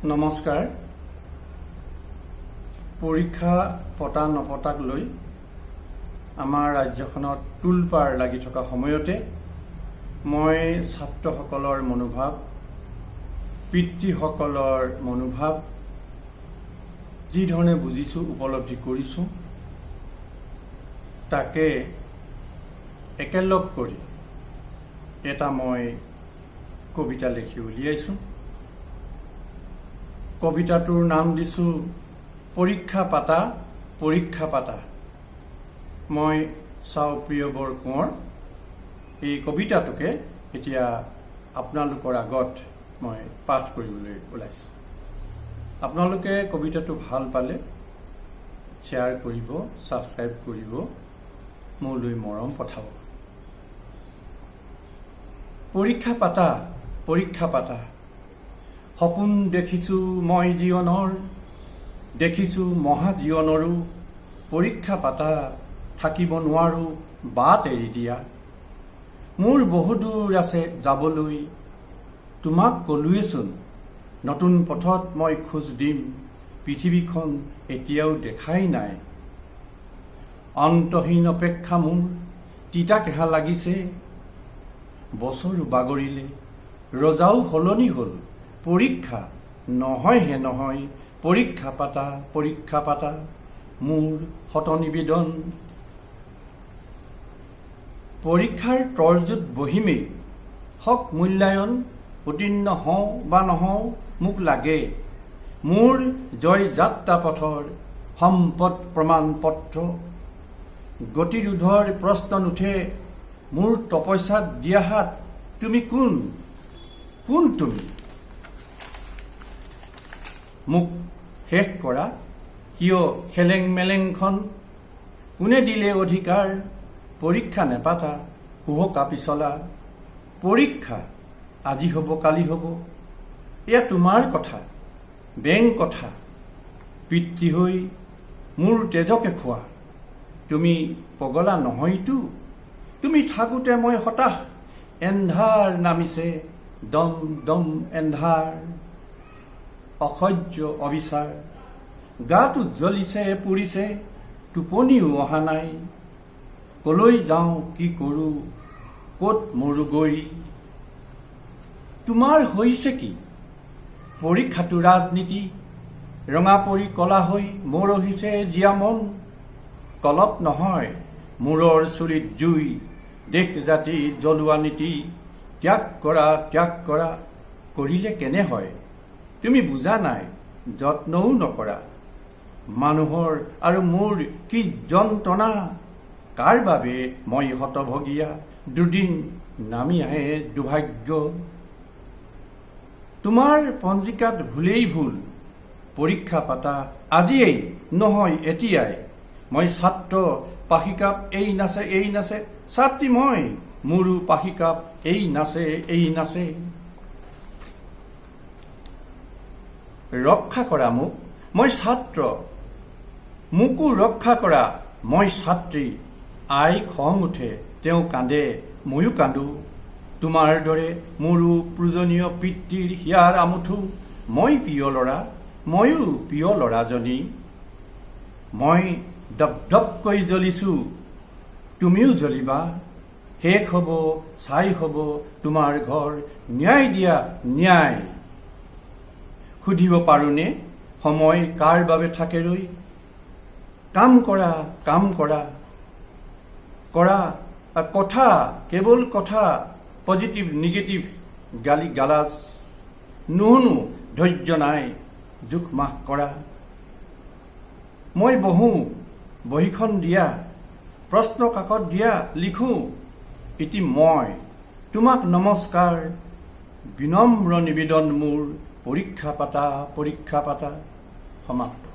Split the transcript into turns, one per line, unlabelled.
নমস্কাৰ। পৰীক্ষা পতা নপতাক লৈ আমাৰ ৰাজ্যখনত তোলপাৰ লাগি থকা সময়তে মই ছাত্ৰসকলৰ মনোভাৱ, পিতৃসকলৰ মনোভাৱ যিধৰণে বুজিছোঁ, উপলব্ধি কৰিছোঁ, তাকে একেলগ কৰি এটা মই কবিতা লিখি উলিয়াইছোঁ। কবিতাটোৰ নাম দিছোঁ "পৰীক্ষা পাতা, পৰীক্ষা পাতা"। মই চাও প্ৰিয়বৰ কোঁৱৰ। এই কবিতাটোকে এতিয়া আপোনালোকৰ আগত মই পাঠ কৰিবলৈ ওলাইছোঁ। আপোনালোকে কবিতাটো ভাল পালে শ্বেয়াৰ কৰিব, ছাবস্ক্ৰাইব কৰিব, মোলৈ মৰম পঠাব। পৰীক্ষা পাতা, পৰীক্ষা পাতা। সপোন দেখিছোঁ মই জীৱনৰ, দেখিছোঁ মহাজীৱনৰো। পৰীক্ষা পাতা, থাকিব নোৱাৰো, বাট এৰি দিয়া। মোৰ বহুদূৰ আছে যাবলৈ। তোমাক ক'লোৱেচোন, নতুন পথত মই খোজ দিম। পৃথিৱীখন এতিয়াও দেখাই নাই। অন্তহীন অপেক্ষা মোৰ তিতা কেঁহা লাগিছে। বছৰো বাগৰিলে, ৰজাও সলনি হ'ল, পৰীক্ষা নহয়হে নহয়। পৰীক্ষা পাতা, পৰীক্ষা পাতা, মোৰ শত নিবেদন। পৰীক্ষাৰ তৰ্জুত বহিমেই, হওক মূল্যায়ন। উত্তীৰ্ণ হওঁ বা নহওঁ, মোক লাগে মোৰ জয় যাত্ৰা পথৰ সম্পদ প্ৰমাণ পত্ৰ। গতিৰোধৰ প্ৰশ্ন নুঠে। মোৰ তপস্যাত দিয়া হাত। তুমি কোন? কোন তুমি? মোক শেষ কৰা কিয় খেলেং মেলেংখন? কোনে দিলে অধিকাৰ? পৰীক্ষা নেপাতা, হুহকা পিছলা। পৰীক্ষা আজি হ'ব, কালি হ'ব, এয়া তোমাৰ কথা, বেং কথা। পিতৃ হৈ মোৰ তেজকে খোৱা। তুমি পগলা নহয়তো? তুমি থাকোঁতে মই হতাশ। এন্ধাৰ নামিছে, দম দম এন্ধাৰ, অসহ্য অবিচাৰ। গাটো জ্বলিছে, পুৰিছে, টোপনিও অহা নাই। কলৈ যাওঁ, কি কৰোঁ, ক'ত মৰোগৈ? তোমাৰ হৈছে কি? পৰীক্ষাটো ৰাজনীতি। ৰঙা পৰি কলা হৈ মৰহিছে জীয়া মন। কলপ নহয়, মূৰৰ চুলিত জুই। দেশ জাতি জ্বলোৱা নীতি ত্যাগ কৰা, ত্যাগ কৰা। কৰিলে কেনে হয় তুমি বুজা নাই, যত্নও নকৰা। মানুহৰ আৰু মোৰ কি যন্ত্ৰণা! কাৰ বাবে মই হতভগীয়া? দুদিন নামি আহে দুৰ্ভাগ্য। তোমাৰ পঞ্জিকাত ভুলেই ভুল। পৰীক্ষা পাতা আজিয়েই, নহয় এতিয়াই। মই ছাত্ৰ, পাখিকাপ এই নাচে, এই নাচে। ছাত্ৰী মই, মোৰো পাখিকাপ এই নাচে, এই নাচে। ৰক্ষা কৰা মোক, মই ছাত্ৰ। মোকো ৰক্ষা কৰা, মই ছাত্ৰী। আই খং উঠে, তেওঁ কান্দে, ময়ো কান্দো। তোমাৰ দৰে মোৰো পূজনীয় পিতৃৰ হিয়াৰ আমঠু। মই প্ৰিয় ল'ৰা, ময়ো প্ৰিয় ল'ৰাজনী। মই দপ দপকৈ জ্বলিছো, তুমিও জ্বলিবা। শেষ হ'ব, ছাই হ'ব তোমাৰ ঘৰ। ন্যায় দিয়া, ন্যায়। সুধিব পাৰোনে, সময় কাৰ বাবে থাকে ৰৈ? কাম কৰা, কাম কৰা, কৰা। কথা, কেৱল কথা, পজিটিভ, নিগেটিভ, গালি গালাজ নুশুনো, ধৈৰ্য নাই জোখ মাখ কৰা। মই বহোঁ, বহীখন দিয়া, প্ৰশ্ন কাকত দিয়া, লিখোঁ। ইতি মই তোমাক নমস্কাৰ, বিনম্ৰ নিবেদন মোৰ। পৰীক্ষা পাতা, পৰীক্ষা পাতা। সমাপ্ত।